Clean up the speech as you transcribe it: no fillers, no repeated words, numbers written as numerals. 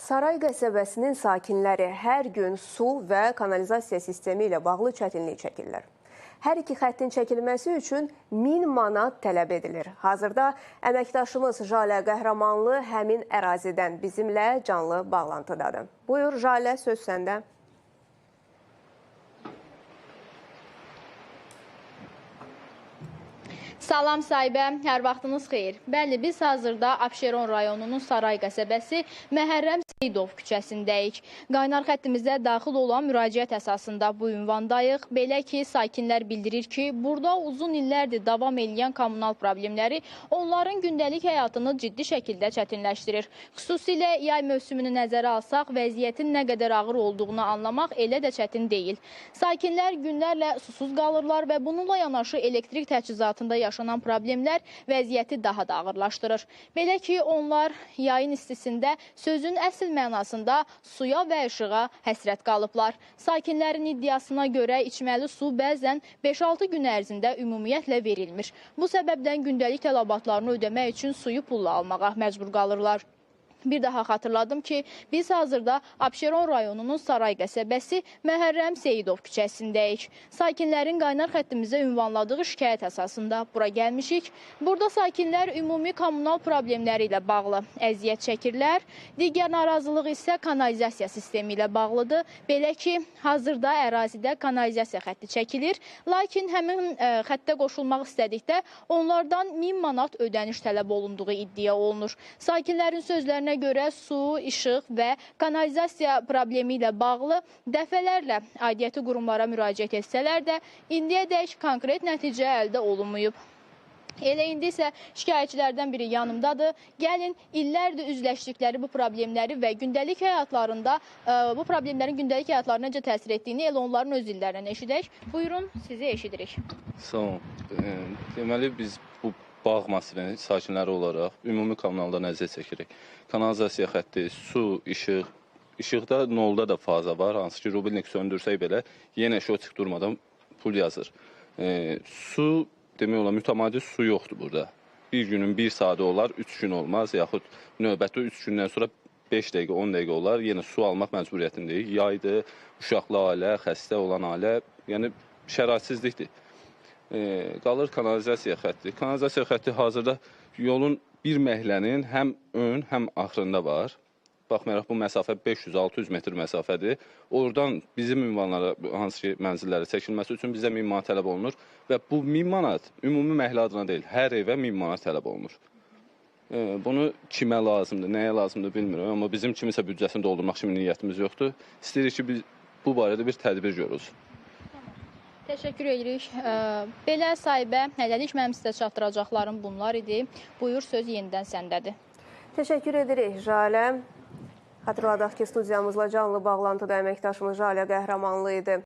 Saray qəsəbəsinin sakinləri hər gün su və kanalizasiya sistemi ilə bağlı çətinlik çəkirlər. Hər iki xəttin çəkilməsi üçün 1000 manat tələb edilir. Hazırda əməkdaşımız Jalə Qəhrəmanlı həmin ərazidən bizimlə canlı bağlantıdadır. Buyur Jalə, söz səndə. Salam sahibə, hər vaxtınız xeyir. Bəli, biz hazırda Abşeron rayonunun Saray qəsəbəsi Məhərrəm Seyidov küçəsindəyik. Qaynar xəttimizə daxil olan müraciət əsasında bu ünvandayıq. Belə ki, sakinlər bildirir ki, burada uzun illərdir davam eləyən kommunal problemləri onların gündəlik həyatını ciddi şəkildə çətinləşdirir. Xüsusilə yay mövsümünü nəzərə alsaq, vəziyyətin nə qədər ağır olduğunu anlamaq elə də çətin deyil. Sakinlər günlərlə susuz qalırlar və bununla yanaşı elektrik təchizatında yaşanan problemlər vəziyyəti daha da ağırlaşdırır. Belə ki, onlar yayın istisində sözün əsl mənasında suya və işığa həsrət qalıblar. Sakinlərin iddiasına görə içməli su bəzən 5-6 gün ərzində ümumiyyətlə verilmir. Bu səbəbdən gündəlik tələbatlarını ödəmək üçün suyu pulla almağa məcbur qalırlar. Bir daha xatırladım ki, biz hazırda Abşeron rayonunun Saray qəsəbəsi Məhərrəm Seyidov küçəsindəyik. Sakinlərin qaynar xəttimizə ünvanladığı şikayət əsasında bura gəlmişik. Burada sakinlər ümumi kommunal problemləri ilə bağlı əziyyət çəkirlər. Digər narazılıq isə kanalizasiya sistemi ilə bağlıdır. Belə ki, hazırda ərazidə kanalizasiya xətti çəkilir. Lakin həmin xəttə qoşulmaq istədikdə onlardan 1000 manat ödəniş tələb olunduğu iddia olunur. Sakinlərin sözlərinə görə su, işıq və kanalizasiya problemi ilə bağlı dəfələrlə aidiyyəti qurumlara müraciət etsələr də indiyədək konkret nəticə əldə olunmayıb. Elə indi isə şikayətçilərdən biri yanımdadır. Gəlin, illərdir üzləşdikləri bu problemləri və gündəlik həyatlarında bu problemlərin gündəlik həyatlarına necə təsir etdiyini elə onların öz dillərindən eşidək. Buyurun, sizi eşidirik. Sağ olun. Deməli, biz bu bağ masivinin sakinləri olaraq ümumi kommunaldan əziyyət çəkirik. Kanalizasiya xətti, su, işıq, işıqda nolda da faza var, hansı ki rubilnik söndürsək belə yenə şoçik durmadan pul yazır. Su, demək olar, mütəmadi su yoxdur burada. Bir günün bir saatı olar, 3 gün olmaz, yaxud növbəti 3 gündən sonra 5 dəqiqə, 10 dəqiqə olar, yenə su almaq məcburiyyətindəyik. Yaydır, uşaqlı ailə, xəstə olan ailə, yəni şəraitsizlikdir. Qalır kanalizasiya xətti. Kanalizasiya xətti hazırda yolun bir məhlənin həm ön, həm axırında var. Baxmayaraq, bu məsafə 500-600 metr məsafədir. Oradan bizim ünvanlara, hansı ki mənzillərə çəkilməsi üçün bizə 1000 manat tələb olunur və bu 1000 manat ümumi məhlə adına deyil, hər evə 1000 manat tələb olunur. Bunu kimə lazımdır, nəyə lazımdır bilmirəm, amma bizim kimisə büdcəsini doldurmaq kimi niyyətimiz yoxdur. İstəyirik ki, biz bu barədə bir tədbir görülsün. Təşəkkür edirik. Belə sahibə, hələlik mənim sizə çatdıracaqlarım bunlar idi. Buyur, söz yenidən səndədir. Təşəkkür edirik Jalə. Xatırladaq ki, studiyamızla canlı bağlantıda əməkdaşımız Jalə Qəhrəmanlı idi.